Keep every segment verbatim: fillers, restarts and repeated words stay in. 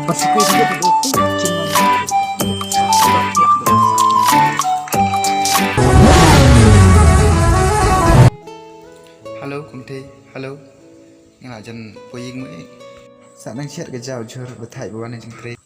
Ba sikui sikui ba duk tu chin man. Hello, Kumte. Hello. Nga la jan poi ïing mo eh. Sa nang shet ka jaw jhur ba thait ba wan jingtrei.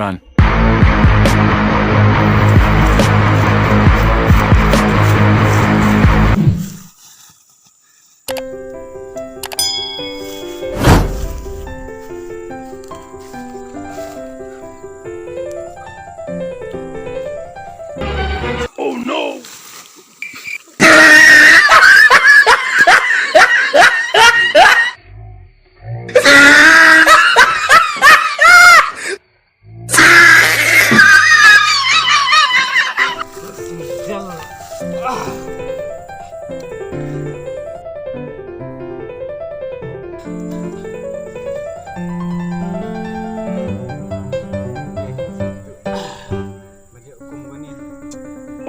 Run. Oh no!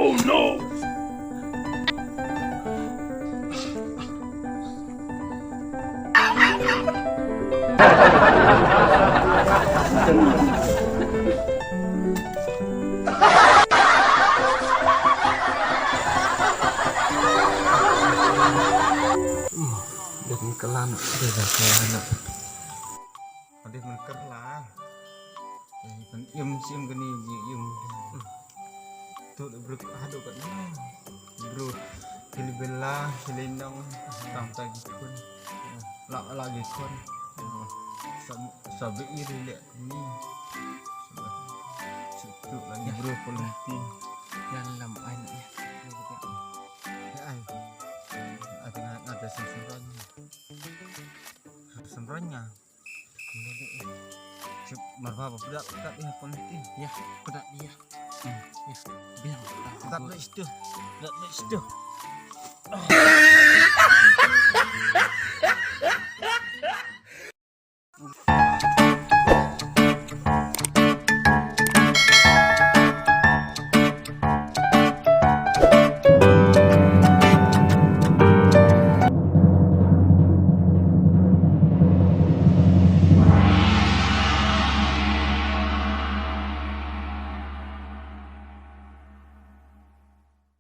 Oh no! Dep mengkelan, dep mengkelan. Dep mengkelan. Kan im sim kani ji im. Tu le bruk adu kat ni. Bro, pili bela, pili nong, tam ta gi kun. La la gi kun. Sab sab iri le ni. Situ lagi bro, politi. Yang lam ai nak ya. Ya ai. Ada ada sensor. Sensor nya. Sip, marba ba pedak pedak ya pon ti. Ya, pedak ya. Hmm. Ya, biang. Pedak pedak situ. Pedak pedak situ.